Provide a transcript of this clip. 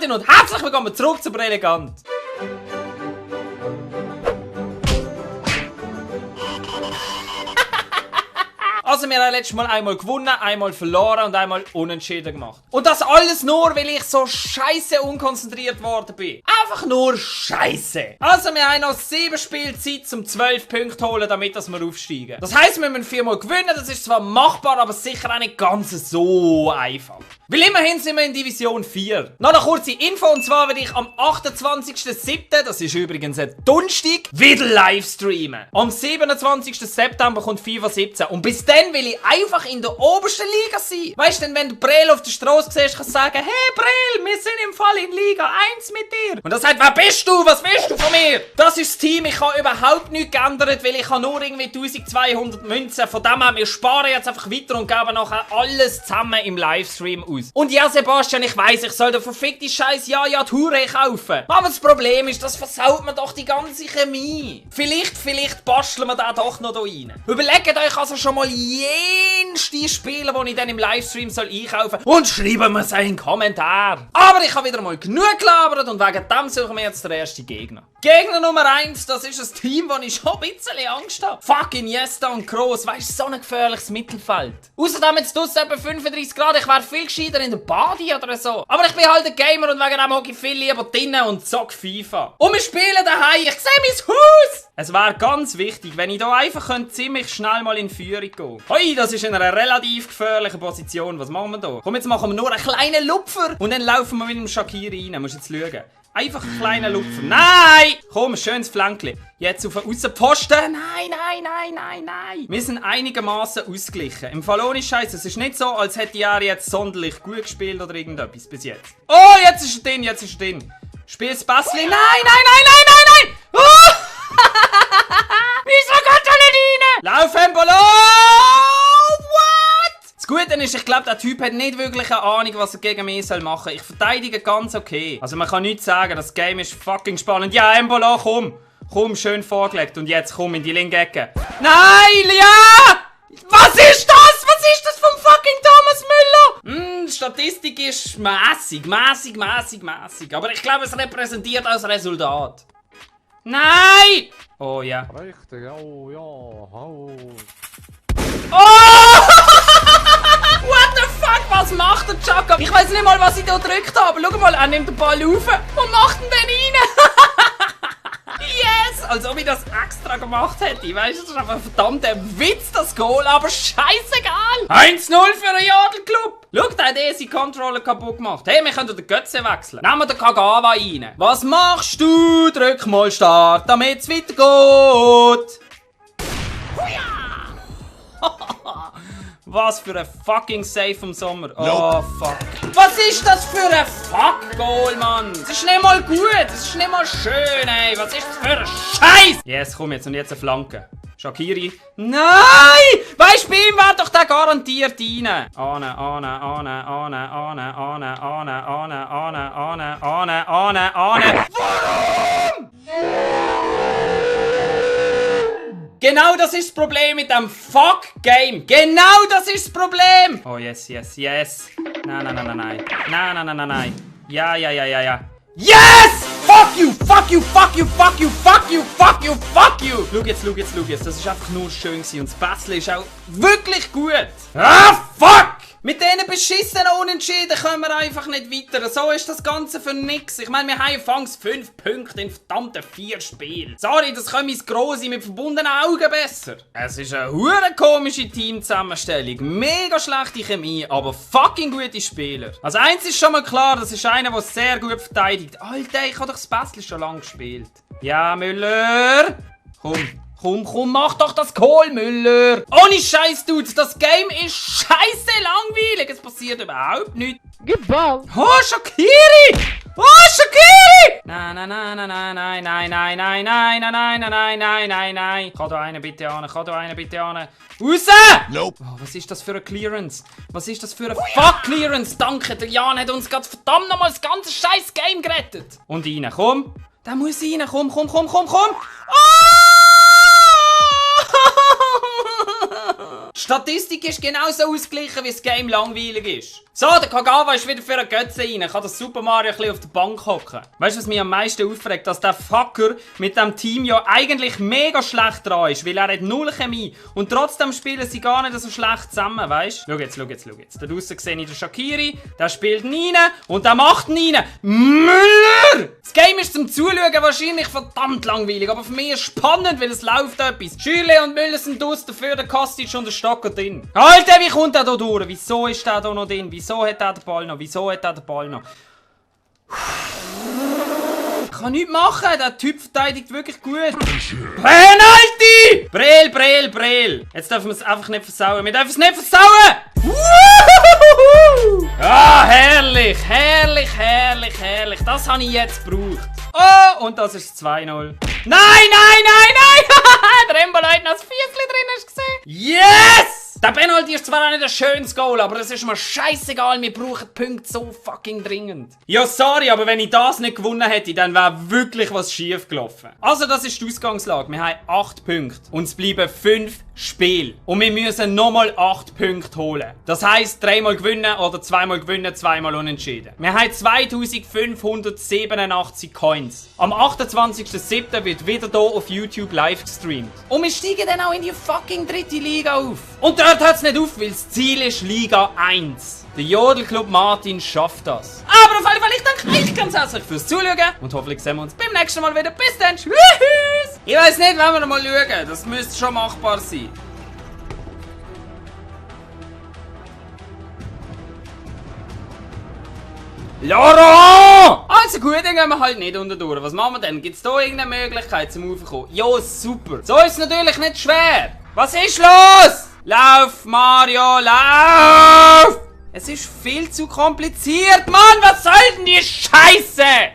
Hallöchen und herzlich willkommen zurück zu Brilligant. Also wir haben letztes Mal einmal gewonnen, einmal verloren und einmal unentschieden gemacht. Und das alles nur, weil ich so scheiße unkonzentriert worden bin. Einfach nur scheiße. Also wir haben noch 7 Spielzeit zum 12 Punkte holen, damit wir aufsteigen. Das heisst, wir müssen 4 Mal gewinnen, das ist zwar machbar, aber sicher auch nicht ganz so einfach. Weil immerhin sind wir in Division 4. Noch eine kurze Info, und zwar werde ich am 28.07., das ist übrigens ein Donnerstag, wieder live streamen. Am 27. September kommt FIFA 17 und bis dann will ich einfach in der obersten Liga sein. Weißt du, denn wenn du Brel auf der Straße siehst, kannst du sagen, hey Brel, wir sind im Fall in Liga 1 mit dir. Und er sagt, wer bist du? Was willst du von mir? Das ist das Team, ich habe überhaupt nichts geändert, weil ich habe nur irgendwie 1200 Münzen. Von dem her, wir sparen jetzt einfach weiter und geben nachher alles zusammen im Livestream aus. Und ja, Sebastian, ich weiss, ich soll den verfickten Scheiß ja die Hure kaufen. Aber das Problem ist, das versaut mir doch die ganze Chemie. Vielleicht basteln wir da doch noch da rein. Überlegt euch also schon mal jenste Spiele, die ich dann im Livestream soll einkaufen soll. Und schreiben mir es in den Kommentar. Aber ich habe wieder mal genug gelabert und wegen dem suchen wir jetzt den ersten Gegner. Gegner Nummer 1, das ist ein Team, das ich schon ein bisschen Angst habe. Fucking Iniesta und Kroos, weißt du, so ein gefährliches Mittelfeld. Außerdem jetzt draussen etwa 35 Grad, ich wäre viel gescheiter in der Body oder so. Aber ich bin halt ein Gamer und wegen dem hocke ich viel lieber drinnen und zock FIFA. Und wir spielen daheim, ich sehe mein Haus! Es wäre ganz wichtig, wenn ich hier einfach ziemlich schnell mal in Führung gehen. Hoi, das ist in einer relativ gefährlichen Position. Was machen wir da? Komm, jetzt machen wir nur einen kleinen Lupfer und dann laufen wir mit dem Shaqiri rein. Musst jetzt schauen. Einfach einen kleinen Lupfer. Nein! Komm, ein schönes Flankli. Jetzt auf den Aussenposten. Nein. Wir sind einigermaßen ausgeglichen. Im Fall ohne Scheiß. Es ist nicht so, als hätte Jari jetzt sonderlich gut gespielt oder irgendetwas bis jetzt. Oh, jetzt ist er drin, Spiel's Bassli. Nein! Oh! Wieso geht er nicht rein? Lauf, Embolo! What? Das Gute ist, ich glaube, der Typ hat nicht wirklich eine Ahnung, was er gegen mich machen soll. Ich verteidige ganz okay. Also man kann nichts sagen, das Game ist fucking spannend. Ja, Embolo, komm! Komm, schön vorgelegt. Und jetzt komm in die linke Ecke. Nein, ja! Was ist das? Was ist das vom fucking Thomas Müller? Die Statistik ist mäßig. Aber ich glaube, es repräsentiert als Resultat. Nein! Oh ja. Richtig, oh ja, oh. Oh! What the fuck? Was macht der Chaka? Ich weiß nicht mal, was ich da gedrückt habe. Schau mal, er nimmt den Ball auf und macht ihn dann rein. Yes! Als ob ich das extra gemacht hätte. Weißt du, das ist einfach ein verdammter Witz, das Goal, aber scheißegal. 1-0 für den Jodelclub. Schau, der hat seinen Controller kaputt gemacht. Hey, wir können den Götze wechseln. Nehmen wir den Kagawa rein. Was machst du? Drück mal Start, damit es weitergeht. Was für ein fucking Save vom Sommer. Oh, fuck. Was ist das für ein Fuck-Goal, Mann? Das ist nicht mal gut. Das ist nicht mal schön, ey. Was ist das für ein Scheiß? Yes, komm jetzt. Und jetzt eine Flanke. Shaqiri. Nein! Weißt du, bei ihm wäre doch der garantiert rein. Warum? Genau das ist das Problem mit dem Fuck-Game. Genau das ist das Problem. Oh, yes. Nein. Ja. Yes! Fuck you! Schau jetzt. Das ist einfach nur schön gewesen. Und das Bätzle ist auch wirklich gut. Ah, fuck! Mit diesen beschissenen Unentschieden kommen wir einfach nicht weiter. So ist das Ganze für nix. Ich meine, wir haben fangs 5 Punkte in verdammten 4 Spielen. Sorry, das können ins Grosse mit verbundenen Augen besser. Es ist eine hure komische Teamzusammenstellung. Mega schlechte Chemie, aber fucking gute Spieler. Also eins ist schon mal klar, das ist einer, der sehr gut verteidigt. Alter, ich habe doch das Bätzle schon lange gespielt. Ja, Müller. Komm, mach doch das Goal, Müller! Ohne Scheiß, Dude, das Game ist scheiße langweilig, es passiert überhaupt nichts. Gib Ball! Oh, Shaqiri! Nein! Kann da einer bitte an? Raus! Nope. Oh, was ist das für eine Clearance? Fuck-Clearance? Danke, der Jan hat uns gerade verdammt nochmal das ganze scheiß Game gerettet. Und rein, komm! Der muss rein, komm! Oh! Die Statistik ist genauso ausgeglichen, wie das Game langweilig ist. So, der Kagawa ist wieder für eine Götze rein. Kann das Super Mario ein bisschen auf der Bank hocken. Weißt du, was mich am meisten aufregt? Dass der Fucker mit dem Team ja eigentlich mega schlecht dran ist, weil er hat null Chemie. Und trotzdem spielen sie gar nicht so schlecht zusammen, weißt du? Schau jetzt, schau jetzt, schau jetzt. Da draussen sehe ich den Shaqiri, der spielt ihn rein und der macht ihn rein. Müller! Das Game ist zum Zuschauen wahrscheinlich verdammt langweilig, aber für mich ist es spannend, weil es läuft etwas. Schürle und Müller sind aus, dafür der Kostic und der Stocker drin. Alter, wie kommt der da durch? Wieso ist der da noch drin? Wieso hat er den Ball noch? Wieso hat er den Ball noch? Ich kann nichts machen, der Typ verteidigt wirklich gut. Penalty! Brel, Brel, Brel. Jetzt dürfen wir es einfach nicht versauen. Wir dürfen es nicht versauen! Ah, herrlich, herrlich, herrlich, herrlich. Das habe ich jetzt gebraucht. Oh, und das ist 2-0. Nein, nein, nein, nein! Der Embolo hat noch das Füßchen drin, hast du gesehen? Yes! Der Penalty ist zwar auch nicht ein schönes Goal, aber es ist mir scheißegal, wir brauchen Punkte so fucking dringend. Ja, sorry, aber wenn ich das nicht gewonnen hätte, dann wäre wirklich was schief gelaufen. Also, das ist die Ausgangslage. Wir haben 8 Punkte und es bleiben 5 Spiele. Und wir müssen nochmal 8 Punkte holen. Das heisst, 3-mal gewinnen oder 2-mal gewinnen, 2-mal unentschieden. Wir haben 2587 Coins. Am 28.07. wird wieder hier auf YouTube live gestreamt. Und wir steigen dann auch in die fucking 3. Liga auf. Und dort hört es nicht auf, weil das Ziel ist Liga 1. Der Jodelclub Martin schafft das. Aber auf jeden Fall, ich danke euch ganz herzlich fürs Zuschauen. Und hoffentlich sehen wir uns beim nächsten Mal wieder. Bis dann. Tschüss. Ich weiss nicht, wenn wir noch mal schauen. Das müsste schon machbar sein. Laurent! Also gut, dann gehen wir halt nicht unten durch. Was machen wir denn? Gibt es da irgendeine Möglichkeit zum Raufkommen? Ja, super. So ist es natürlich nicht schwer. Was ist los? Lauf, Mario, lauf! Es ist viel zu kompliziert, Mann! Was soll denn die Scheiße?